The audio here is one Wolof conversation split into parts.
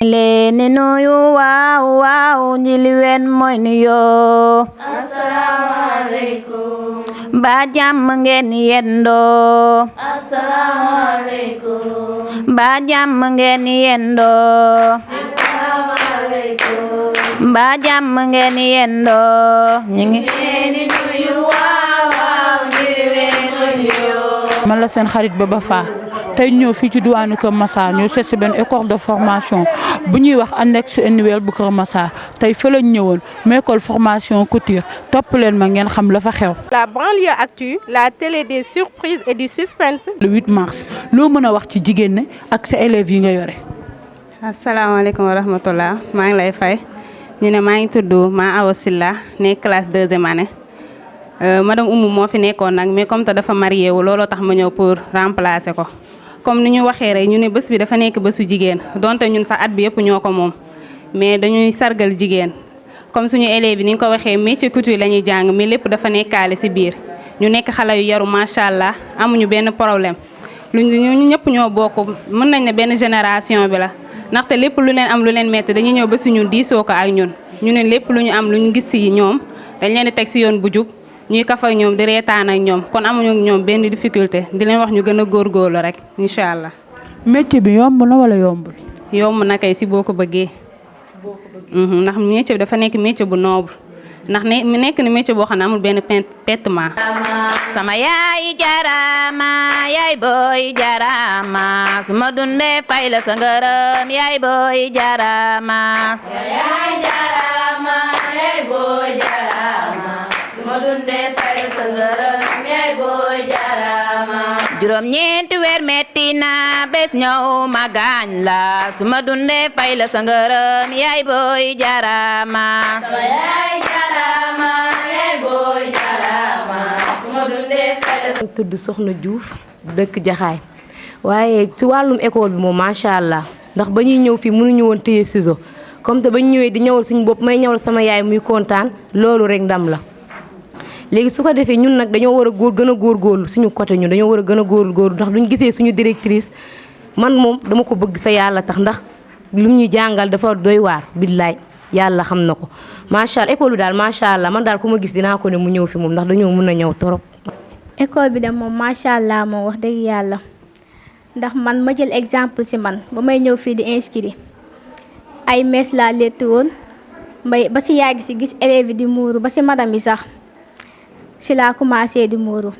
leeni nuyu waaw waaw njili wen mooy nuyoo asalaamaaleykum ba jàmm ngeen yendoo asalaamaaleykum ba jàmm ngeen yendoo asalaamaaleykum ba jàmm ngeen yendoo ñu ngi leeni nuyu waaw waaw njili wen mooy nuyoo. man la seen xarit Baba Fa tey ñëw fii ci diwaanu Kër Massar ñu seet si benn école de formation bu ñuy wax annexe annuel bu Kër Massar tey fa lañ ñëwoon mu école formation couture topp leen ma ngeen xam la fa xew. La banlieue actu, la télé des surprises et du suspense. Le 8 mars loo mën a wax ci jigéen ñi ak sa élèves yi nga yore. asalaamaaleykum wa rahmatullah maa ngi lay fay ñu ne maa ngi tudd Ma Awa Silla nekk classe 2e année madame Oumou moo fi nekkoon nag mais comme te dafa marié wu looloo tax ma ñëw pour remplacer ko. comme ni ñu waxee rek ñu ne bés bi dafa nekk bésu jigéen donte ñun sax at bi yëpp ñoo ko moom mais dañuy sargal jigéen comme suñu élèves yi ni ñu ko waxee métier couture la ñuy jàng mais lépp dafa nekkaale ci biir ñu nekk xale yu yaru macha allah amuñu benn problème ñu ñëpp ñoo bokk mën nañ ne benn génération bi la ndaxte lépp lu leen am lu leen metti dañuy ñëw ba ci ñun diisoo ko ak ñun ñu ne lépp lu ñu am lu ñu gis ci ñoom dañ leen di teg ci yoon bu jub ñuy kaf ak ñoom di reetaan ak ñoom kon amuñu ak ñoom benn difficulté di leen wax ñu gën a góorgóorlu rek incha allah. métier bi yomb na wala yombul. yomb na kay si boo ko bëggee. ndax métier bi dafa nekk métier bu noble ndax ne mu nekk ni métier boo xam ne amul benn pertement. sama yaay jarama yaay booy jarama suma dundee fay la sa ngërëm yaay booy jarama yaay jarama yaay booy jarama suma dundee fay la sa ngërëm yaay booy jarama juróom ñeenti weer metti na bés ñëw ma gaañ la suma dundee fay la sa ngërëm yaay booy jarama sama yaay jarama yaay booy jarama suma dundee fay la sa tudd Soxna Diouf dëkk Jaxaay waaye ci wàllum école bi moom macha allah ndax ba ñuy ñëw fii mënuñu woon téye ciseau comme te ba ñu ñëwee di ñëwal suñu bopp may ñëwal sama yaay muy kontaan loolu rek ndam la. léegi su ko defee ñun nag dañoo war a gën a góorgóorlu suñu côté ñun dañoo war a gën a góorgóorlu ndax duñ gisee suñu directrice man moom dama ko bëgg sa yàlla tax ndax lu ñuy jàngal dafa doy waar billaay yàlla xam na ko macha allah école bi daal macha allah man daal ku ma gis dinaa ko ne mu ñëw fi moom ndax dañoo mën a ñëw torop. école bi de moom macha allah moom wax dëgg yàlla ndax man ma jël exemple ci man ba may ñëw fii di inscrire ay mees laa létt woon ba ci yàgg ci gis élèves yi di muuru ba ci madame yi sax ci laa commencé di muuru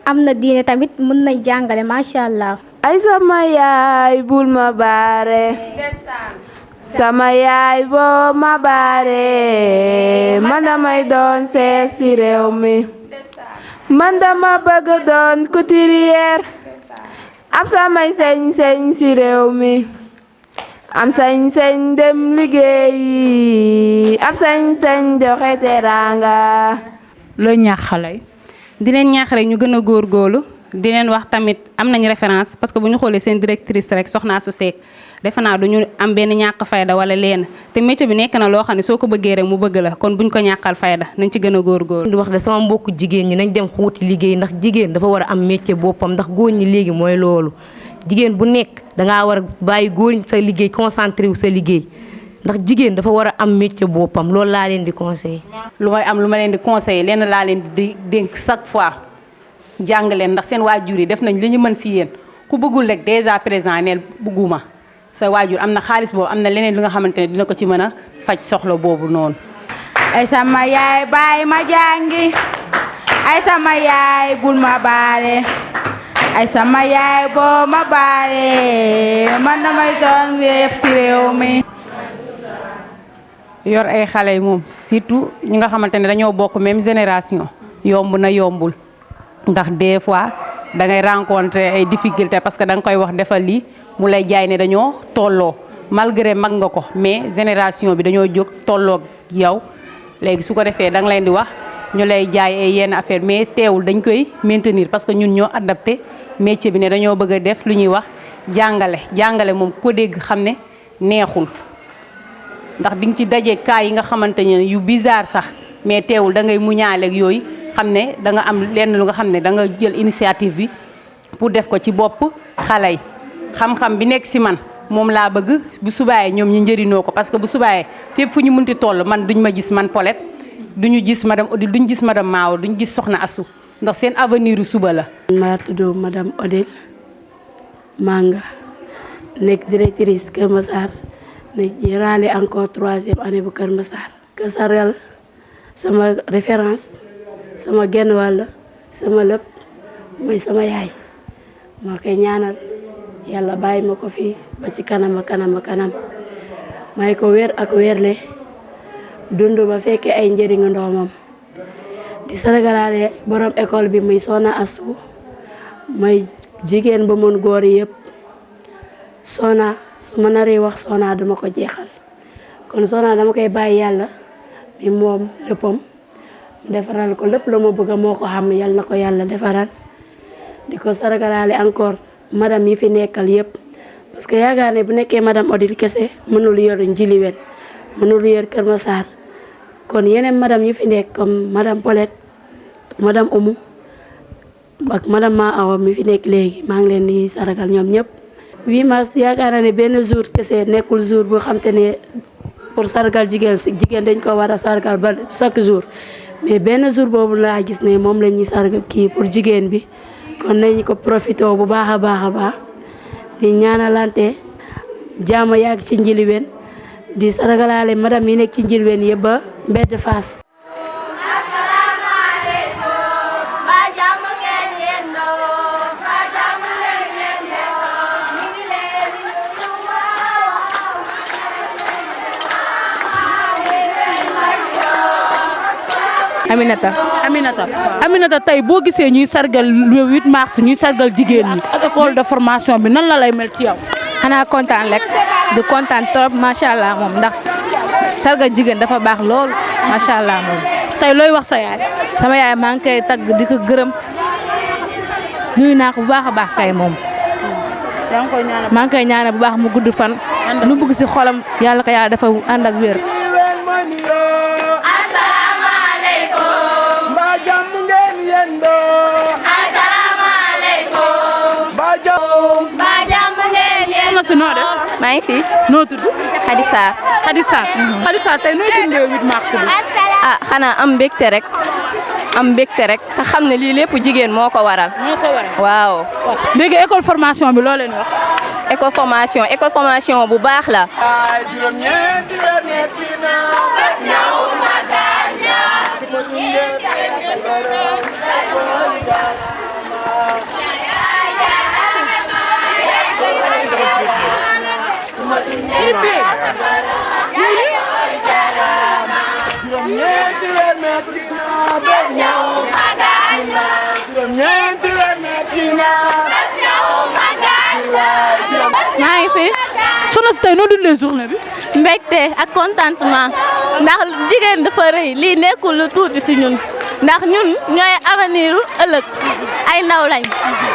am na diine tamit mën nañ jàngale macha allah. ay sama yaay bul ma baare sama yaay boo ma baare man damay doon seet ci réew mi man dama bëgg doon couturière am samay sañ-sañ ci réew mi am sañ-sañ dem liggéeyi am sañ-sañ joxe teraanga. looy ñaax xale yi. di leen ñaax rek ñu gën a góorgóorlu di leen wax tamit am nañ référence parce que bu ñu xoolee seen directrice rek Soxna su Seck defe naa du ñu am benn ñàkk fayda wala leen te métier bi nekk na loo xam ne soo ko bëggee rek mu bëgg la kon buñ ko ñàkkal fayda nañ ci gën a góorgóorlu. di wax de sama mbokku jigéen ñi nañ dem xuuti liggéey ndax jigéen dafa war a am métier boppam ndax góor ñi léegi mooy loolu jigéen bu nekk dangaa war a bàyyi góor ñi sa liggéey concentré wu sa liggéey ndax jigéen dafa war a am métier boppam loolu laa leen di conseiller. lu ma leen di conseiller lenn laa leen di dénk chaque fois jàng leen ndax seen waajur yi def nañ li ñu mën si yéen ku bëggul rek déjà présent neel bëgguma sa waajur am na xaalis boobu am na leneen li nga xamante ne dina ko ci mën a faj soxla boobu noonu. ay sama yaay baay ma jàngi ay sama yaay bul ma baare ay sama yaay boo ma baare man damay doon lépp ci réew mi. yor ay xale yi moom surtout ñi nga xamante ne dañoo bokk même génération yomb na yombul ndax des fois da ngay rencontrer ay difficultés parce que da nga koy wax defal lii mu lay jaay ne dañoo tolloo malgré mag nga ko mais génération bi dañoo jóg tolloog yow léegi su ko defee da nga leen di wax ñu lay jaay ay yenn affaire mais teewul dañ koy maintenir parce que ñun ñoo adapté métier bi ne dañoo bëgg a def lu ñuy wax jàngale moom ko dégg xam ne neexul. ndax di nga ci daje cas yi nga xamante ne yu bizarre sax mais teewul da ngay muñaaleeg yooyu xam ne da nga am lenn lu nga xam ne da nga jël initiative bi pour def ko ci bopp xale yi xam-xam bi nekk si man moom laa bëgg bu subaayee ñoom ñi njëriñoo ko parce que bu subaayee fépp fu ñu munti toll man duñ ma gis man Paulette duñu gis madame Odile duñ gis madame Mao duñ gis soxna Assou ndax seen avenir suba la. maa tudd madame Odile Manga nekk directrice Kër Massar nekk raale encore 3e année bu Kër Massar. Kër Sargal sama référence sama genn wàll sama lépp mooy sama yaay maa koy ñaanal yàlla bàyyi ma ko fii ba ci kanam may ko wér ak wérle dund ba fekkee ay njëriñu ndoomam di sargalaale borom école bi muy Soxna Assou may jigéen ba mun góor yëpp Soxna su ma naree wax Soxna duma ko jeexal kon Soxna dama koy bàyyi yàlla mi moom léppam defaral ko lépp la ma bëgg moo ko xam yàlla na ko yàlla defaral di ko sargalaale encore madame yi fi nekkal yëpp parce que yaakaar ne bu nekkee madame Odile kese mënul yor Njiliwen mënul yor Kër Massar kon yeneen madame yi fi nekk comme madame Paulette madame Oumou ak madame Ma Awa mi fi nekk léegi maa ngi leen di sargal ñoom ñëpp 8 mars yaakaar naa ne benn jour kese nekkul jour bu xam te ne pour sargal jigéen dañ ko war a sargal ba chaque jour mais benn jour boobu laa gis ne moom la ñuy sargal kii pour jigéen bi kon nañ ko profité bu baax a baax di ñaanalante jaama yàgg ci Njiliwen di sargalaale madame yi nekk ci Njiliwen yëpp ba mbedd Fass. Aminata tey boo gisee ñuy sargal le 8 mars ñuy sargal jigéen ñi ak école de formation bi nan la lay mel ci yow. xanaa kontaan rek di kontaan trop macha allah moom ndax sargal jigéen dafa baax lool macha allah moom. tey looy wax sa yaay. sama yaay maa ngi koy tagg di ko gërëm nuyu naa ko bu baax a baax kay moom. maa ngi koy ñaanal bu baax mu gudd fan. lu bëgg si xolam yàlla ko yàlla dafa ànd ak wér. maa ngi fi. noo tudd. Khady Sarr. Khady Sarr tey nooy dundee 8 mars bi. xanaa am mbégte rek te xam ne lii lépp jigéen moo ko waral. waaw. léegi école formation bi loo leen wax. école formation bu baax la. maa ngi fi. soxna si tey noo dundee journée bi. mbégte ak contentement ndax jigéen dafa rëy lii nekkul lu tuuti si ñun ndax ñun ñooy avenir ëllëg ay ndaw lañ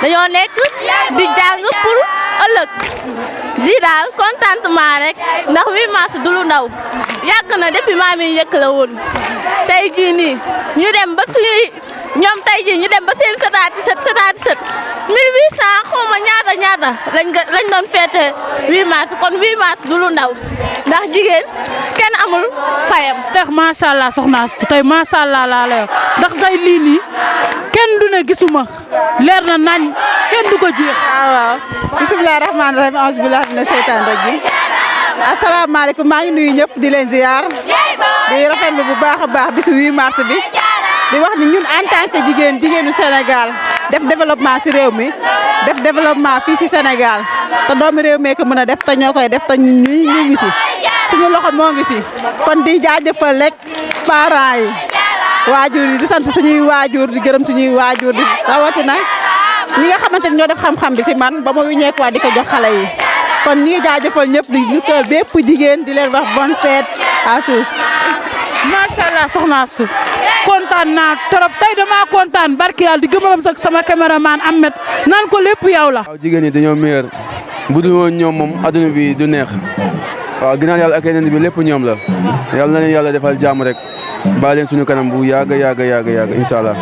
dañoo nekk di jàng pour ëllëg lii daal contentement rek ndax 8 mars du lu ndaw yàgg na depuis maam yi njëkk la woon tey jii nii ñu dem ba suñuy ñoom tey jii ñu dem ba seen setaati sët 1800 xaw ma ñaata lañ doon féete 8 mars kon 8 mars du lu ndaw ndax jigéen kenn amul fayam. ndax macha allah soxna si tey macha allah laa lay wax ndax tey lii nii kenn du ne gisuma leer na nañ kenn du ko jeex. waaw bisimilah rahmaani rahiim auzu billaahi mina sheytaani rajiim asalaamaaleykum maa ngi nuyu ñëpp di leen ziar di rafetlu bu baax a baax bisu 8 mars bi di wax ni ñun en tant que jigéenu Sénégal def développement ci réew mi def développement fii ci Sénégal te doomi réew mi ko mën a def te ñoo koy def te ñu ngi ci suñu loxo moo ngi ci kon di jaajëfal rek parents yi waajur yi di sant suñuy waajur di gërëm suñuy waajur di rawatina ñi nga xamante ni ñoo def xam-xam bi ci man ba ma wiñeekuwaat di ko jox xale yi kon ñi ngi jaajëfal ñëpp di nukkal bépp jigéen di leen wax bonne fête à tous. macha allah soxna su kontaan naa trop tey damaa kontaan barki yàlla di gëmalam sax sama caméraman Ahmed naan ko lépp yow la. waaw jigéen ñi dañoo meilleur bu dul woon ñoom moom adduna bi du neex waaw ginnaaw yàlla ak yeneen bi lépp ñoom la yàlla na leen yàlla defal jàmm rek bàyyi leen suñu kanam bu yàgg incha allah.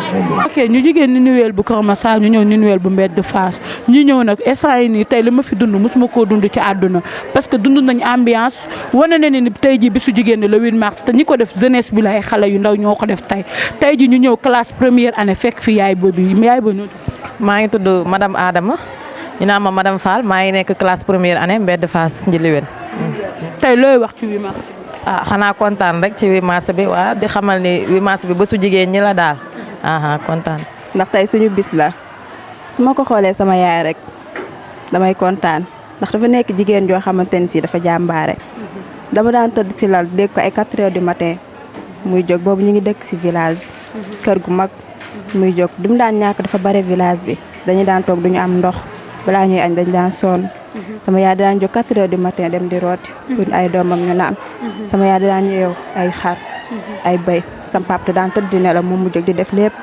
ok ñu jigéen ni Ninuel bu Kër Massar ñu ñëw Ninuel bu Mbedd Fass ñu ñëw nag instant yi nii tey li ma fi dund mosuma koo dund ci àdduna parce que dund nañ ambiance wane na ne ni tey ji bisu jigéen le 8 mars te ñi ko def jeunesse bi la ay xale yu ndaw ñoo ko def tey ji ñu ñëw classe première année fekk fi yaay boobu maa ngi tudd madame Adama ñu naan ma madame Fall maa ngi nekk classe première année Mbedd Fass Njiliwén. tey looy wax ci 8 mars. xanaa kontaan rek ci 8 mars bi waa di xamal ni 8 mars bi bésu jigéen ñi la daal kontaan. ndax tey suñu bis la su ma ko xoolee sama yaay rek damay kontaan ndax dafa nekk jigéen joo xamante ni si dafa jàmbaare. dama daan tëdd si lal dégg ko ay 4 heures du matin muy jóg boobu ñu ngi dëkk si village kër gu mag muy jóg du mu daan ñàkk dafa bare village bi dañu daan toog duñu am ndox balaa ñuy añ dañu daan sonn. sama yaay daan jóg 4 heures du matin dem di rooti pour ay doomam ñu naan. sama yaay daan yeew ay xar ay bëy sama papa daan tëdd di nelaw moom mu jóg di def lépp.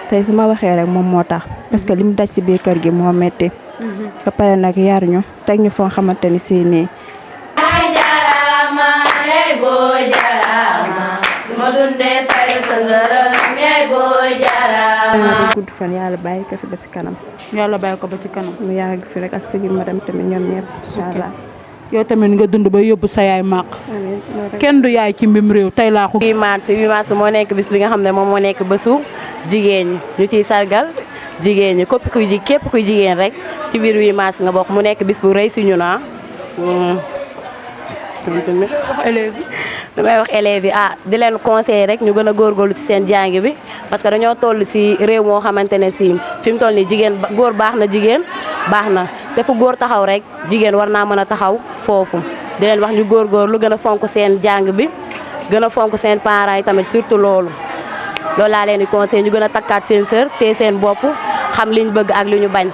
tey su ma waxee rek moom moo tax parce que li mu daj si biir kër gi moo métti. ba pare nag yar ñu teg ñu foo xamante ni si nii. boy jarama suma dundee fay sa ngërëm yaay boy jarama. gudd fan yàlla bàyyi ko fi ba ci kanam. yàlla bàyyi ko ba ci kanam. mu yàgg fi rek ak suñu madame tamit ñoom ñëpp incha allah. yow tamit nga dund ba yóbbu sa yaay màq. kenn du yaay ci mbim réew tey laa ko. 8 mars moo nekk bis bi nga xam ne moom moo nekk bésu jigéen ñi ñu ciy sargal jigéen ñi képp kuy jigéen rek ci biir 8 mars nga bokk mu nekk bis bu rëy si ñu na damay wax élèves yi di leen conseiller rek ñu gën a góorgóorlu ci seen jàng bi parce que dañoo toll ci réew moo xamante ne ci fi mu toll nii jigéen góor baax na jigéen baax na te fu góor taxaw rek jigéen war naa mën a taxaw foofu di leen wax ñu góorgóorlu gën a fonk seen jàng bi gën a fonk seen parents yi tamit surtout loolu laa leen di conseiller ñu gën a takkaat seen sër te seen bopp xam liñ bëgg ak li ñu bañ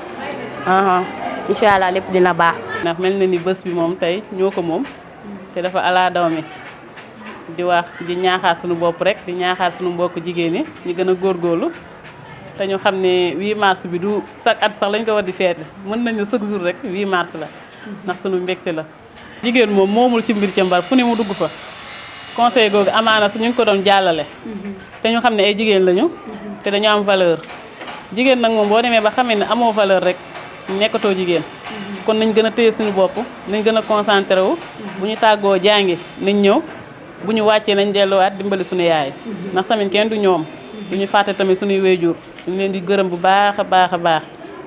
incha allah lépp dina baax. ndax mel na ni bés bi moom tey ñoo ko moom. te dafa ala daw mi di wax di ñaaxaar suñu bopp rek di ñaaxaar suñu mbokk jigéen ñi ñu gën a góorgóorlu te ñu xam ne 8 mars bi du chaque at sax lañ ko war di feete mën nañu chaque jour rek 8 mars la ndax suñu mbégte la. jigéen moom moomul ci mbir ca mbar fu ne mu dugg fa conseil googu amaana su ñu ngi ko doon jàllale te ñu xam ne ay jigéen lañu te dañu am valeur jigéen nag moom boo demee ba xamee ne amoo valeur rek nekkatoo jigéen. kon nañ gën a téye suñu bopp nañ gën a concentré wu bu ñu tàggoo jàngi nañ ñëw bu ñu wàccee nañ delluwaat dimbali suñu yaay ndax tamit kenn du ñoom du ñu fàtte tamit suñuy wéyjur ñu leen di gërëm bu baax a baax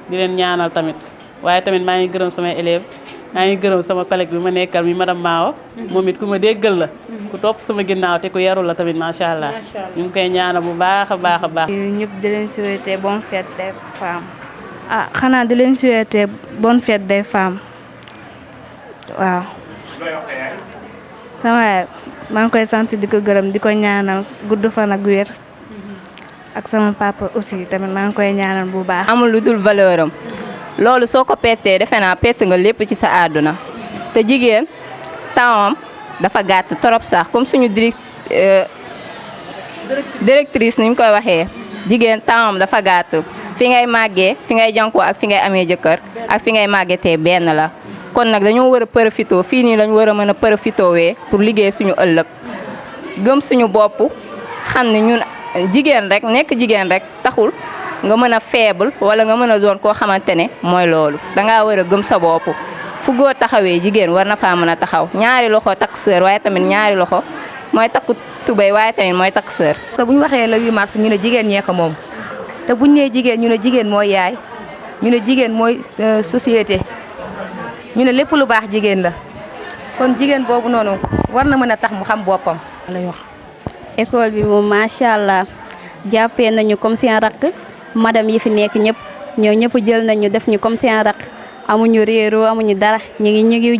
di leen ñaanal tamit waaye tamit maa ngi gërëm samay élèves maa ngi gërëm sama collègue bi ma nekkal mi madame Mao moom it ku ma déggal la ku topp sama ginnaaw te ku yarul la tamit macha allah ñu ngi koy ñaanal bu baax a baax. ñëpp di leen souhaiter bonne fête des femmes. xanaa di leen souhaiter bonne fête des femmes waaw. sama yaay maa ngi koy sant di ko gërëm di ko ñaanal gudd fan ak wér ak sama papa aussi tamit maa ngi koy ñaanal bu baax. amul lu dul valeur am loolu soo ko pettee defe naa pett nga lépp ci sa àdduna te jigéen temps dafa gàtt trop sax comme suñu directrice ni ñu koy waxee jigéen temps dafa gàtt. fi ngay màggee fi ngay jànkoo ak fi ngay amee jëkkër ak fi ngay màggetee benn la kon nag dañoo war a profité fii nii lañ war a mën a profitowee pour liggéey suñu ëllëg gëm suñu bopp xam ne ñun jigéen rek nekk jigéen rek taxul nga mën a faible wala nga mën a doon koo xamante ne mooy loolu dangaa war a gëm sa bopp fu góor taxawee jigéen war na faa mën a taxaw ñaari loxo takk sër waaye tamit ñaari loxo mooy takku tubéy waaye tamit mooy takk sër. te bu ñu waxee le 8 mars ñu ne jigéen ñee ko moom. te buñ nee jigéen ñu ne jigéen mooy yaay ñu ne jigéen mooy société ñu ne lépp lu baax jigéen la kon jigéen boobu noonu war na mën a tax mu xam boppam. lay wax école bi moom macha allah jàppee nañu comme seen rakk madame yi fi nekk ñëpp jël nañu def ñu comme seen rakk amuñu réeroo amuñu dara ñu ngi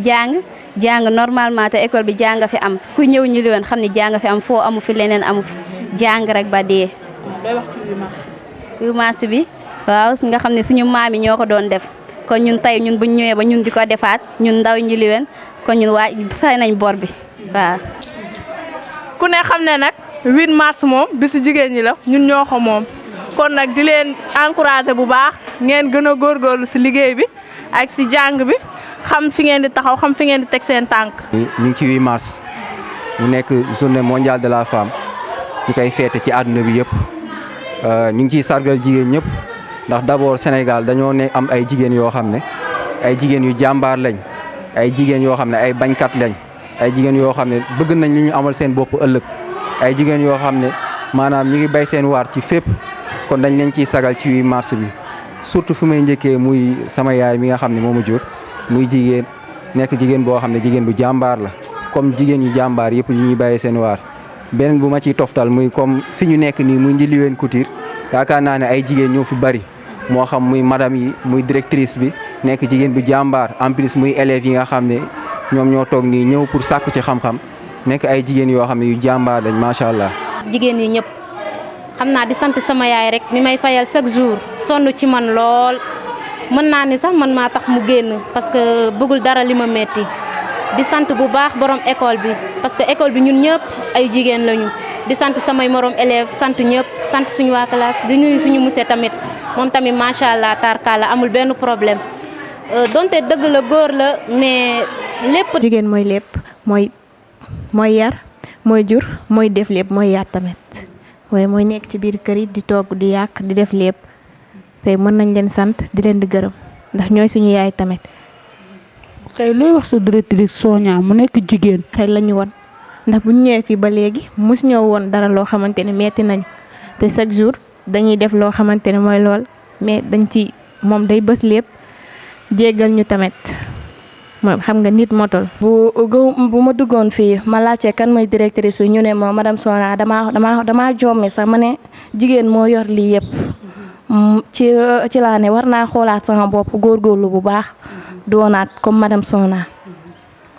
jàng normalement te école bi jàng fi am ku ñëw ñu leen xam ne jàng fi am foo amu fi leneen amu fi jàng rek ba dee. day wax ci 8 mars. 8 mars bi waaw nga xam ne suñu maam yi ñoo ko doon def kon ñun tey ñun buñ ñëwee ba ñun di ko defaat ñun ndaw ñi liwen kon ñun fay nañ bor bi waaw. ku ne xam ne nag 8 mars moom bisu jigéen ñi la ñun ñoo ko moom kon nag di leen encouragé bu baax ngeen gën a góorgóorlu si liggéey bi ak si jàng bi xam fi ngeen di taxaw xam fi ngeen di teg seen tànk. ñu ngi ci 8 mars mu nekk journée mondiale de la femme ñu koy feete ci àdduna bi yëpp ñu ngi ciy sargal jigéen ñëpp ndax d'abord Sénégal dañoo ne am ay jigéen yoo xam ne ay jigéen yu jàmbaar lañ ay jigéen yoo xam ne ay bañkat lañ ay jigéen yoo xam ne bëgg nañ lu ñu amal seen bopp ëllëg ay jigéen yoo xam ne maanaam ñu ngi bay seen waar ci fépp kon dañ leen ciy sagal ci 8 mars bi surtout fi may njëkkee muy sama yaay mi nga xam ne moo ma jur muy jigéen nekk jigéen boo xam ne jigéen bu jàmbaar la comme jigéen yu jàmbaar yëpp ñu ñuy bàyyee seen waar beneen bu ma ciy toftal muy comme fi ñu nekk nii muy Ndiliween Couture yaakaar naa ne ay jigéen ñoo fi bari moo xam muy madame yi muy directrice bi nekk jigéen bu jàmbaar en plus muy élèves yi nga xam ne ñoom ñoo toog nii ñëw pour sàkku ci xam-xam nekk ay jigéen yoo xam ne yu jàmbaar lañ macha allah. jigéen yi ñëpp xam naa di sant sama yaay rek mi may fayal chaque jour sonn ci man lool mën naa ni sax man maa tax mu génn parce que bëggul dara li ma metti di sant bu baax borom école bi parce que école bi ñun ñëpp ay jigéen lañu di sant samay morom élèves sant ñëpp sant suñu waa classe di nuyu suñu monsieur tamit moom tamit macha allah tarkala amul benn problème donte dëgg la góor la mais lépp. jigéen mooy lépp mooy yar mooy jur mooy def lépp mooy yaat tamit waaye mooy nekk ci biir kër yi di togg di yàq di def lépp tey mën nañ leen sant di leen di gërëm ndax ñooy suñu yaay tamit. tey looy wax sa directrice Sonia mu nekk jigéen. xëy la ñu woon ndax bu ñu ñëwee fii ba léegi mosu ñoo woon dara loo xamante ne metti nañu te chaque jour dañuy def loo xamante ne mooy lool mais dañ ci moom day bës lépp jéggal ñu tamit moom xam nga nit motul. bu ma duggoon fii ma laajte kan mooy directrice bi ñu ne ma madame Sonia damaa jommi sax ma ne jigéen moo yor lii yëpp ci laa ne war naa xoolaat sama bopp góorgóorlu bu baax doonaat comme madame Sonia.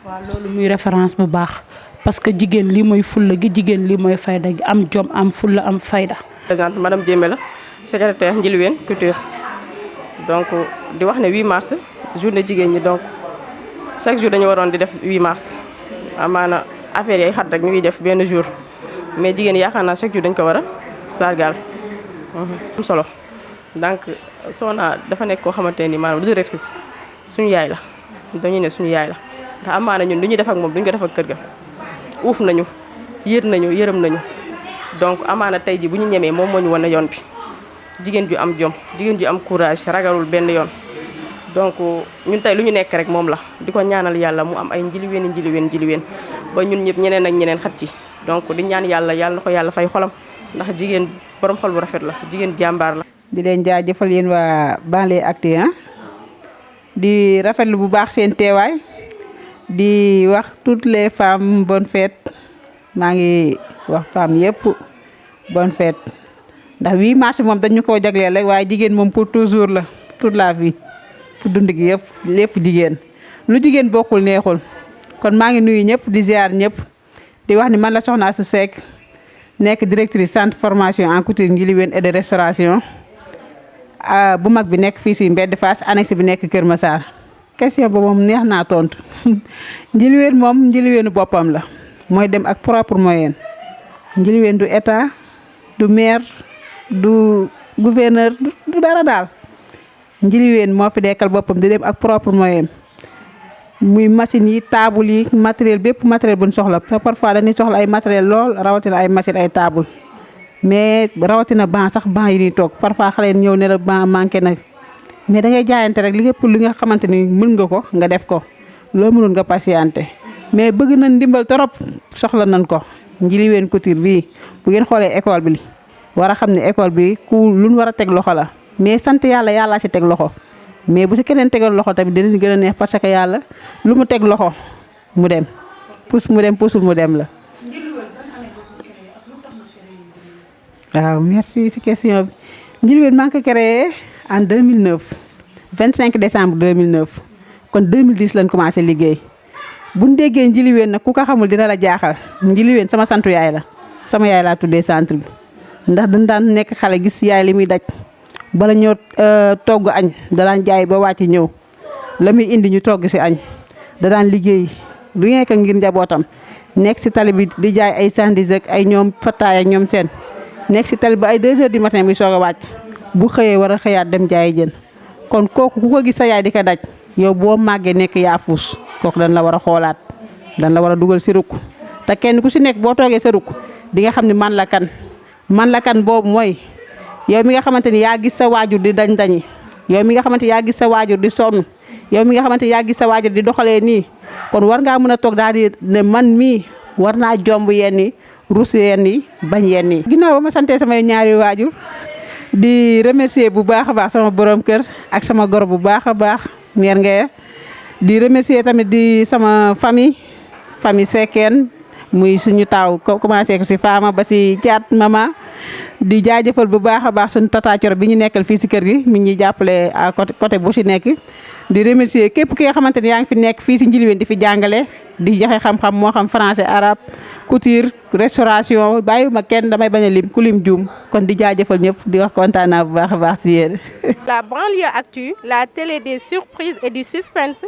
waaw loolu muy référence bu baax parce que jigéen lii mooy fulla gi jigéen lii mooy fayda gi am jom am fulla am fayda. présidente madame Diémé la secrétaire Ndiliween Couture donc di wax ne 8 mars journée jigéen ñi donc chaque jour dañu waroon di def 8 mars amaana affaire yi xat rek ñu ngi def benn jour mais jigéen yaakaar naa chaque jour dañ ko war a sargal am solo donc Sonia dafa nekk koo xamante ni maanaam du directrice suñu yaay la dañuy ne suñu yaay la ndax amaana ñun lu ñuy def ak moom duñ ko def ak kër ga uuf nañu yër nañu yërëm nañu donc amaana tey ji bu ñu ñemee moom moo ñu wan yoon bi jigéen ju am jom jigéen ju am courage ragalul benn yoon donc ñun tey lu ñu nekk rek moom la di ko ñaanal yàlla mu am ay njiliween ba ñun ñëpp ñeneen ak ñeneen xat ci donc di ñaan yàlla na ko yàlla fay xolam ndax jigéen borom xol bu rafet la jigéen jàmbaar la. di leen jaajëfal yéen waa Banlieue Actu di rafetlu bu baax seen teewaay di wax toutes les femmes bonne fête maa ngi wax femmes yëpp bonne fête ndax 8 mars moom dañu koo jagleel rek waaye jigéen moom pour toujours la toute la vie pour dund gi yëpp lépp jigéen lu jigéen bokkul neexul kon maa ngi nuyu ñëpp di ziar ñëpp di wax ni man la Soxna Astou Seck nekk directrice centre formation en couture Ndiliween et de restauration bu mag bi nekk fii si Mbedd Fass annexe bi nekk Kër Massar question boobu moom neex naa tontu Ndiliween moom Ndiliweenu boppam la mooy dem ak propre moyen Ndiliween du état du maire du gouverneur du dara daal Ndiliween moo fi dekkal boppam di dem ak propre moyen muy machine yi table yi matériel bépp matériel bu ñu soxla parfois dañuy soxla ay matériel lool rawatina ay machine ay table mais rawatina banc sax banc yi ñuy toog parfois xale yi ñëw ne la banc manqué na mais da ngay jaayante rek li lépp li nga xamante ni mën nga ko nga def ko loo mënoon nga patienté mais bëgg nañ ndimbal torop soxla nañ ko Ndiliween Couture bii bu ngeen xoolee école bi war a xam ne école bi ku luñ war a teg loxo la mais sant yàlla ci teg loxo mais bu si keneen tegal loxo tamit dinañ gën a neex parce que yàlla lu mu teg loxo mu dem pusul mu dem la. waaw merci si question bi Ndiliween maa ngi ko créé en 2009 25 décembre 2009 kon 2010 lañ commencé liggéey bu ñu déggee Ndiliween nag ku ko xamul dina la jaaxal Ndiliween sama santu yaay la sama yaay laa tuddee centre bi ndax dañ daan nekk xale gis yaay li muy daj bala ñoo togg añ da daan jaay ba wàcc ñëw la muy indi ñu togg si añ da daan liggéey lu nekk ngir njabootam nekk si tali bi di jaay ay sandwich ak ay ñoom fattaay ak ñoom seen nekk si tali ba ay 2 heures du matin muy soog a wàcc bu xëyee war a xëyaat dem jaayi jën kon kooku ku ko gis sa yaay di ko daj yow boo màggee nekk yaa fuus kooku dañ la war a xoolaat dañ la war a dugal si rukk te kenn ku si nekk boo toogee sa rukk di nga xam ne man la kan boobu mooy yow mi nga xamante ni yaa gis sa waajur di dañ-dañi yow mi nga xamante yaa gis sa waajur di sonn yow mi nga xamante yaa gis sa waajur di doxalee nii kon war ngaa mën a toog daal di ne man mii war naa jomb yenn yi rus yenn yi bañ yenn yi. ginnaaw ba ma santee samay ñaari waajur di remercier bu baax a baax sama borom kër ak sama goro bu baax a baax Mère Ngueye di remercier tamit di sama famille Seckeen muy suñu taaw commencé ko si Fama ba si Thiat Mama di jaajëfal bu baax a baax suñu tata Coro bi ñu nekkal fii si kër gi mi ñuy jàppale à côté bu si nekk di remercier képp ki nga xamante ne yaa ngi fi nekk fii si Njilween di fi jàngale di joxe xam-xam moo xam français arabe couture restauration bàyyiwuma kenn damay bañ a lim ku lim juum kon di jaajëfal ñëpp di wax kontaan naa bu baax a baax si yéen. La banlieue actu, la télé des surprises et du suspense.